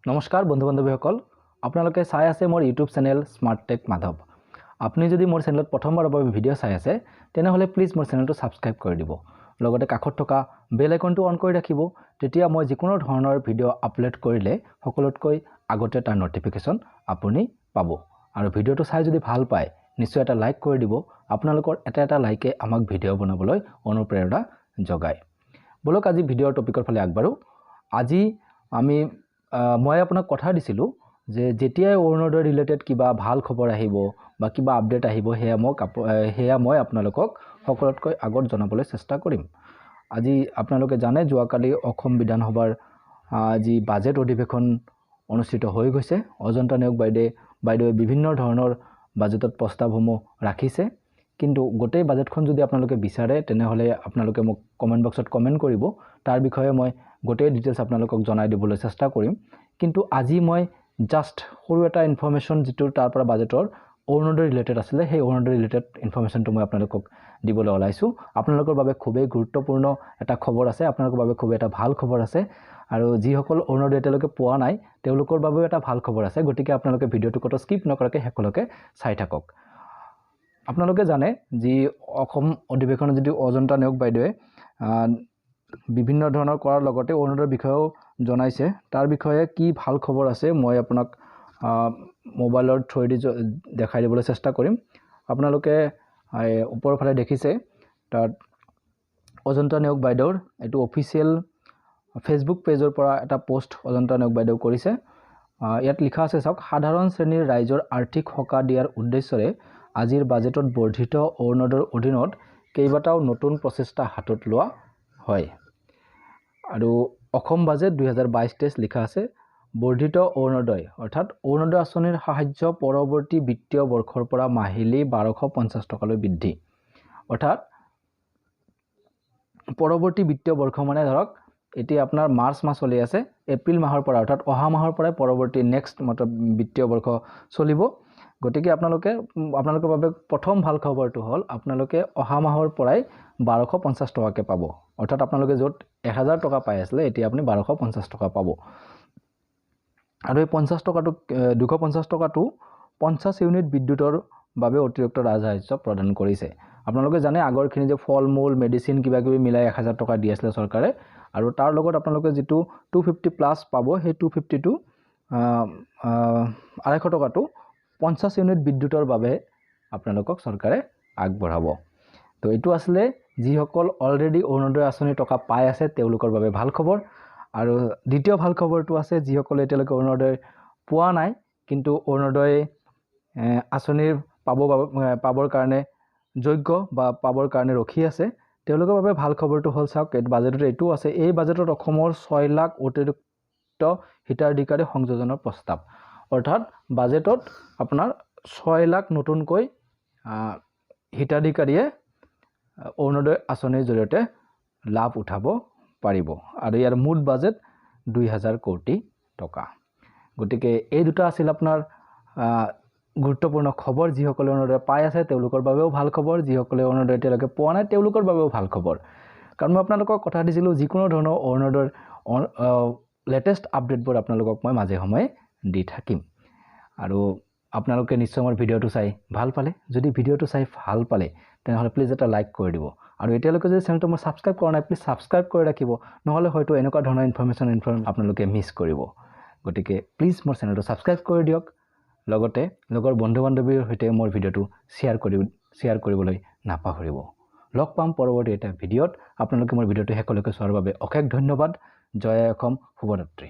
নমস্কাৰ বন্ধু বান্ধৱীসকল, আপোনালোকে চাই আছে মোৰ YouTube channel smart tech Madhav. আপুনি যদি মোৰ চেনেলত প্ৰথমবাৰৰ বাবে ভিডিঅ' চাই আছে, তেনেহ'লে প্লিজ মোৰ চেনেলটো ছাবস্ক্ৰাইব কৰি দিব, লগতে কাষত থকা বেল আইকনটো অন কৰি ৰাখিব। তেতিয়া মই যিকোনো ধৰণৰ ভিডিঅ' আপলোড কৰিলে সকলোতকৈ আগতে তাৰ ন'টিফিকেশ্যন আপুনি পাব। আৰু ভিডিঅ'টো চাই যদি ভাল পায়, নিশ্চয় এটা লাইক কৰি দিব। আপোনালোকৰ এটা এটা লাইকে আমাক ভিডিঅ' বনাবলৈ অনুপ্ৰেৰণা যোগায়। ব'লক, আজি ভিডিঅ'ৰ টপিকৰ ফালে আগবাঢ়োঁ। আজি মই আপোনাক কথা দিছিলোঁ যে যেতিয়াই অৰুণোদয় ৰিলেটেড কিবা ভাল খবৰ আহিব বা কিবা আপডেট আহিব, সেয়া মই আপোনালোকক সকলোতকৈ আগত জনাবলৈ চেষ্টা কৰিম। আজি আপোনালোকে জানে, যোৱাকালি অসম বিধানসভাৰ যি বাজেট অধিৱেশন অনুষ্ঠিত হৈ গৈছে। অজন্তা নেওগ বাইদেৱে বিভিন্ন ধৰণৰ বাজেটত প্ৰস্তাৱসমূহ ৰাখিছে। কিন্তু গোটেই বাজেটখন যদি আপোনালোকে বিচাৰে, তেনেহ'লে আপোনালোকে মোক কমেণ্ট বক্সত কমেণ্ট কৰিব। তাৰ বিষয়ে মই গোটেই ডিটেইলছ আপোনালোকক জনাই দিবলৈ চেষ্টা কৰিম। কিন্তু আজি মই জাষ্ট সৰু এটা ইনফৰ্মেশ্যন, যিটো তাৰ পৰা বাজেটৰ অৰুণোদয় ৰিলেটেড আছিলে, সেই অৰুণোদয় ৰিলেটেড ইনফৰ্মেশ্যনটো মই আপোনালোকক দিবলৈ ওলাইছোঁ। আপোনালোকৰ বাবে খুবেই গুৰুত্বপূৰ্ণ এটা খবৰ আছে, আপোনালোকৰ বাবে খুবেই এটা ভাল খবৰ আছে আৰু যিসকল অৰুণোদয় এতিয়ালৈকে পোৱা নাই, তেওঁলোকৰ বাবেও এটা ভাল খবৰ আছে। গতিকে আপোনালোকে ভিডিঅ'টো ক'তো স্কিপ নকৰাকৈ শেষলৈকে চাই থাকক। আপোনালোকে জানে, যি অসম অধিৱেশনত যিটো অজন্তা নেওগ বাইদেৱে বিভিন্ন ধৰণৰ কৰাৰ লগতে অৰুণোদয়ৰ বিষয়েও জনাইছে, তাৰ বিষয়ে কি ভাল খবৰ আছে মই আপোনাক মোবাইলৰ থ্ৰুৱেদি দেখাই দিবলৈ চেষ্টা কৰিম। আপোনালোকে ওপৰৰ ফালে দেখিছে, তাত অজন্তা নেওগ বাইদেউৰ এইটো অফিচিয়েল ফেচবুক পেজৰ পৰা এটা পষ্ট অজন্তা নেওগ বাইদেউ কৰিছে। ইয়াত লিখা আছে, চাওক, "সাধাৰণ শ্ৰেণীৰ ৰাইজৰ আৰ্থিক সকাহ দিয়াৰ উদ্দেশ্যৰে আজিৰ বাজেটত বৰ্ধিত অৰুণোদয়ৰ অধীনত কেইবাটাও নতুন প্ৰচেষ্টা হাতত লোৱা হয়।" আৰু অসম বাজেট 2022-23 লিখা আছে। বৰ্ধিত অৰুণোদয়, অৰ্থাৎ অৰুণোদয় আঁচনিৰ সাহায্য পৰৱৰ্তী বিত্তীয় বৰ্ষৰ পৰা মাহিলী 1250 টকালৈ বৃদ্ধি। অৰ্থাৎ পৰৱৰ্তী বিত্তীয় বৰ্ষ মানে ধৰক এতিয়া আপোনাৰ মাৰ্চ মাহ চলি আছে, এপ্ৰিল মাহৰ পৰা, অৰ্থাৎ অহা মাহৰ পৰাই পৰৱৰ্তী নেক্সট মতলব বিত্তীয় বৰ্ষ চলিব। গতিকে আপোনালোকৰ বাবে প্ৰথম ভাল খবৰটো হ'ল, আপোনালোকে অহা মাহৰ পৰাই 1250 টকাকৈ পাব। অৰ্থাৎ আপোনালোকে য'ত 1000 টকা পাই আছিলে, এতিয়া আপুনি 1250 টকা পাব। আৰু এই 50 টকাটো, 250 টকাটো 50 ইউনিট বিদ্যুতৰ বাবে অতিৰিক্ত ৰাজসাহায্য প্ৰদান কৰিছে। আপোনালোকে জানে, আগৰখিনি যে ফল মূল, মেডিচিন, কিবা কিবি মিলাই 1000 টকা দি আছিলে চৰকাৰে আৰু তাৰ লগত আপোনালোকে যিটো 250 প্লাছ পাব, সেই 250টো, 250 টকাটো 50 ইউনিট বিদ্যুতৰ বাবে আপোনালোকক চৰকাৰে আগবঢ়াব। তো এইটো আছিলে যিসকল অলৰেডি অৰুণোদয় আঁচনিৰ টকা পাই আছে, তেওঁলোকৰ বাবে ভাল খবৰ। আৰু দ্বিতীয় ভাল খবৰটো আছে যিসকলে এতিয়ালৈকে অৰুণোদয় পোৱা নাই, কিন্তু অৰুণোদয় আঁচনিৰ পাবৰ কাৰণে যোগ্য বা পাবৰ কাৰণে ৰখি আছে, তেওঁলোকৰ বাবে ভাল খবৰটো হ'ল, চাওক, এইটো বাজেটত এইটোও আছে। এই বাজেটত অসমৰ 6 লাখ অতিৰিক্ত হিতাধিকাৰী সংযোজনৰ প্ৰস্তাৱ। অৰ্থাৎ বাজেটত আপোনাৰ 6 লাখ নতুনকৈ হিতাধিকাৰীয়ে অৰুণোদয় আঁচনিৰ জৰিয়তে লাভ উঠাব পাৰিব আৰু ইয়াৰ মুঠ বাজেট 2000 কোটি টকা। গতিকে এই দুটা আছিল আপোনাৰ গুৰুত্বপূৰ্ণ খবৰ। যিসকলে অৰুণোদয় পাই আছে, তেওঁলোকৰ বাবেও ভাল খবৰ। যিসকলে অৰুণোদয় এতিয়ালৈকে পোৱা নাই, তেওঁলোকৰ বাবেও ভাল খবৰ। কাৰণ মই আপোনালোকক কথা দিছিলোঁ, যিকোনো ধৰণৰ অৰুণোদয়ৰ লেটেষ্ট আপডেটবোৰ আপোনালোকক মই মাজে সময়ে দি থাকিম। আৰু আপোনালোকে নিশ্চয় মোৰ ভিডিঅ'টো চাই ভাল পালে। যদি ভিডিঅ'টো চাই ভাল পালে, তেনেহ'লে প্লিজ এটা লাইক কৰি দিব। আৰু এতিয়ালৈকে যদি চেনেলটো মই ছাবস্ক্ৰাইব কৰা নাই, প্লিজ ছাবস্ক্ৰাইব কৰি ৰাখিব। নহ'লে হয়তো এনেকুৱা ধৰণৰ ইনফৰ্মেশ্যন আপোনালোকে মিছ কৰিব। গতিকে প্লিজ মোৰ চেনেলটো ছাবস্ক্ৰাইব কৰি দিয়ক, লগতে লগৰ বন্ধু বান্ধৱীৰ সৈতে মোৰ ভিডিঅ'টো শ্বেয়াৰ কৰিবলৈ নাপাহৰিব। লগ পাম পৰৱৰ্তী এটা ভিডিঅ'ত। আপোনালোকে মোৰ ভিডিঅ'টো শেষলৈকে চোৱাৰ বাবে অশেষ ধন্যবাদ। জয় অসম। শুভৰাত্ৰি।